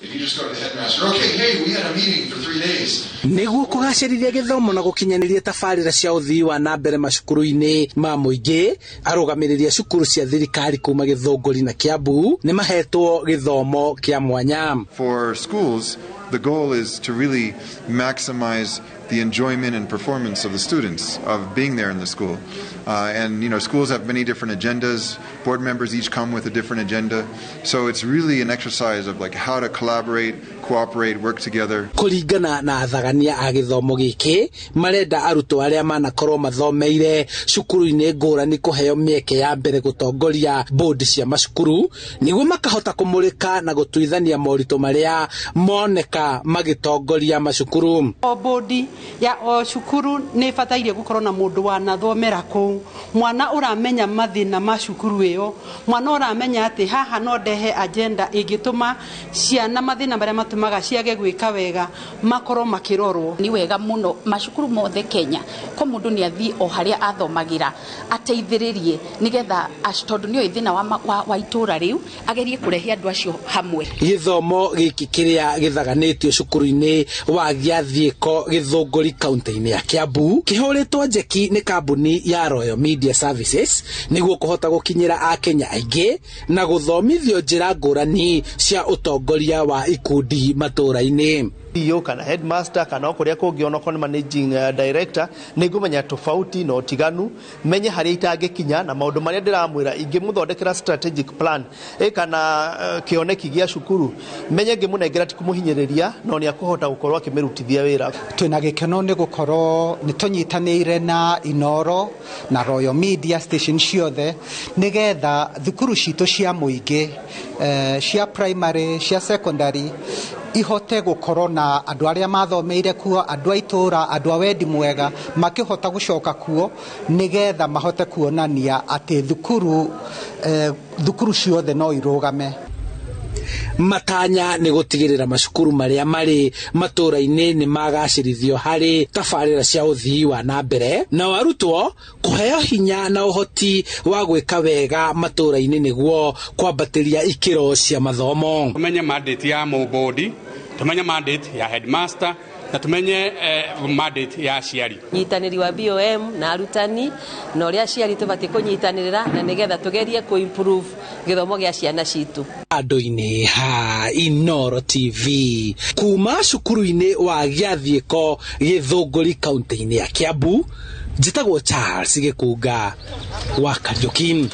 If you just go to the headmaster, okay, hey, we had a meeting for 3 days. Nĩguo kũgacĩrithia gĩthomo na gũkinyanĩria tabarĩra cia ũthii wa na mbere macukuru-inĩ ma mũingĩ, arũgamĩrĩri a cukuru cia thirikari kuma Gĩthũngũri na Kiambu nĩ mahetwo gĩthomo kĩa mwanya. For schools, the goal is to really maximize the enjoyment and performance of the students of being there in the school. And schools have many different agendas. Board members each come with a different agenda. So it's really an exercise of, like, how to collaborate, cooperate, work together. Kũringana na athagania a gĩthomo gĩkĩ, marenda arutwo arĩa manakorwo mathomeire cukuru-inĩ ngũrani kũheo mĩeke ya mbere gũtongoria bodi cia macukuru nĩguo makahota kũmũrĩka na gũtuithania moritũ marĩa moneka magĩtongoria macukuru. O bodi ya o cukuru nĩ ĩbataire gũkorwo na mũndũ wanathomera kũu, mwana ũramenya mathĩna ma cukuru ĩyo, mwana ũramenya atĩ haha no ndehe agenda ĩngĩtũma ciana mathĩna marĩa matũmaga ciage gwĩka wega makorwo makĩrorwo. Nĩ wega mũno macukuru mothe Kenya ko mũndũ nĩ athiĩ o harĩa athomagĩra ateithĩrĩrie nĩgetha tondũ nĩoĩ thĩna wa itũũra rĩu, agerie kũrehe andũ acio hamwe. Gĩthomo gĩkĩ kĩrĩa gĩthaganĩtio cukuru-inĩ wa Gĩathiĩko, Gĩthũngũri, kaunti-inĩ ya Kiambu, kĩhũrĩtwo njeki nĩ kambuni ya Royal Media Services nĩguo kũhota gũkinyĩra akenya aingĩ na gũthomithio njĩra ngũrani cia ũtongoria wa ikundi matũũra-inĩ. CEO kana headmaster kana o kũrĩa kũngĩ, onokorwo nĩ managing director, nĩ ngũmenya tofauti na ũtiganu, menye harĩa itangĩkinya na maũndũ marĩa ndĩramwĩra. Ingĩmũthondekera strategic plan kana kĩoneki gĩa cukuru, menye ngĩmũnengera ti kũmũhinyĩrĩria, no nĩ akũhota gũkorwo akĩmĩrutithia wĩra. Twĩna gĩkeno nĩ gũkorwo nĩ tũnyitanĩire na Inoro na Royal Media station ciothe nĩgetha thukuru citũ cia mũingĩ, cia primary, cia secondary, ihote gũkorwo na andũ arĩa mathomeire kuo, andũ a itũũra, andũ a wendi mwega makĩhota gũcoka kuo nĩgetha mahote kuonania atĩ thukuru ciothe no irũgame. Matanya nĩ gũtigĩrĩra macukuru marĩa marĩ matũũra-inĩ nĩ magacĩrithio harĩ tabarĩra cia ũthii wa na mbere, nao arutwo kũheo hinya na ũhoti wa gwĩka wega matũũra-inĩ nĩguo kwambatĩria ikĩro cia mathomo. Tumenye mandate ya mũbodi, tumenye mandate ya headmaster na tumenye mandate ya aciari. Nyitanĩri wa BOM na arutani na ũrĩa aciari tũbatiĩ kũnyitanĩrĩra na nĩgetha tũgerie kũ-improve gĩthomo gĩa ciana citũ. Andũ-inĩ ha Inoro TV kuma cukuru-inĩ wa Gĩathiĩko, Gĩthũngũri, kaunti-inĩ ya Kiambu, njĩtagwo Charles Gĩkunga wa Kariũki.